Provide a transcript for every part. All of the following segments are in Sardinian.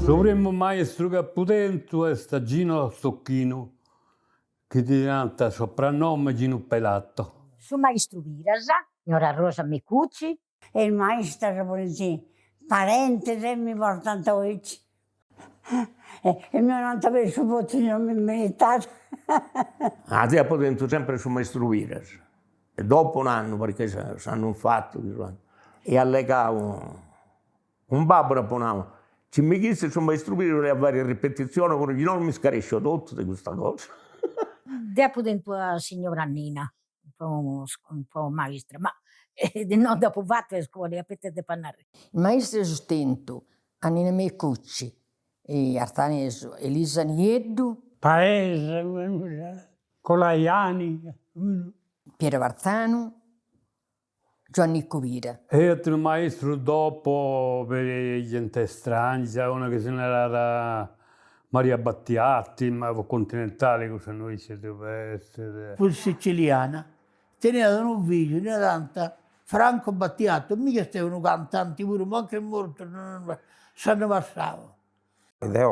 Su primu maistru chi apu tentu est Gino Stocchino, chi ddi nant soprannome Ginu Pelato. Su maistru Piras, signora Rosa Micucci. E is maistras funt parentis e mi portant aici. E mi 'onant peri su votu chi non mi meritat. Ah, deu apu tentu sempri su maistru Piras e dopu un'annu, perché s'annu infatu ia allegau cun babbu dd'apu nau, chi mi chistit su maistru Piras 'olia fai ripetizioni puru chi no mi scaresciu totu de custa cosa. Deu apu tentu a signora Nina po po maistra, ma no dd'apu fatu a iscola, e ita depu narri. Is maistras tentu a Nina Mecucci, Arthanesu, Elisa Nieddu. Paese, Colaiani. Piero Varzanu, Giuannicu Pira. E aterus maistru dopo peri genti strangia, una chi si narat Maria Battiati, ma fut continentali cussa no isciu ita essit. Fut siciliana, teniat unu figiu, ddi narant Franco Battiato, mi chi est unu cantanti puru, mancu est mortu s'annu passau. Deu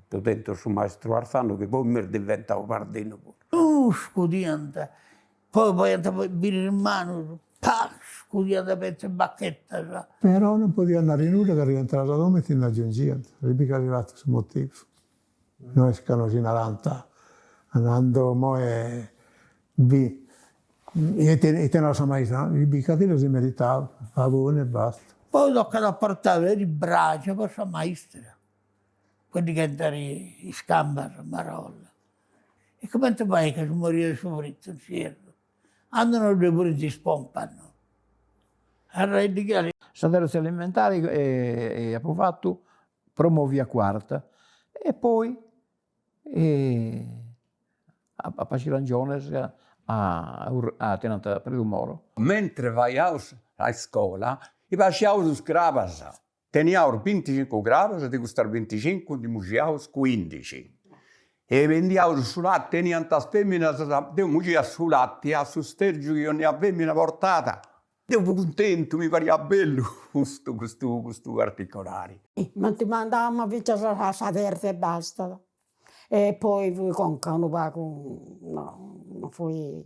apu tentu su maistru Arzanu chi poi m'est diventau pardinu puru. Uh scudiant, poi podiant biri is manus, pah scudiant petzi bachettas. Però non podiat narri nudda ca rientràs a domu e ti nd'agiungiant, si ca arribàt su motivu. No est ca nosi narant, andando imoi bi, ite narat sa maistra, bicadeddu si meritau, saboni e basta. Poi tocat a portai peri braxa po sa maistra, po ddi caentari is cambas, marolla. E cumenti fait ca si moriat de su fritu in s'ierru? Andu no ddoi furint is pompas no. Arraidighiali. Sa terza elementari apu fatu promovia quarta e poi a Pasci Langiones a a tenant Predu Moro. Mentri faiaus a iscola, pasciaus is crabas, teniaus binticincu crabas, de custas binticincu ndi mugiaus cuindixi e bendiaus su lati, teniant is feminas, deu mugia su lati a su stergiu chi 'onnia femina portat Deu fui cuntentu, mi pariat bellu custu custu custu particolari. M'ant mandau ma finzas a sa terza e bastat. E poi fui conca unu pagu, no, non fui,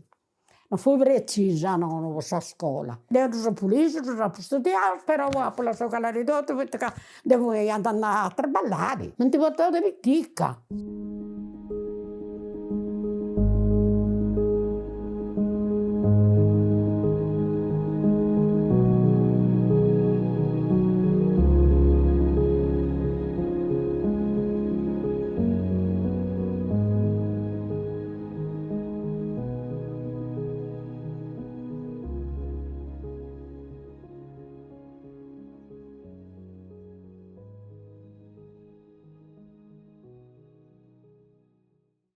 non fui precisa no po sa scola. Deu ddus apu ligius, ddus apu studiaus, però apu lassau calari totu poita ca deu fui andende a traballai, m'ant portau de pitica.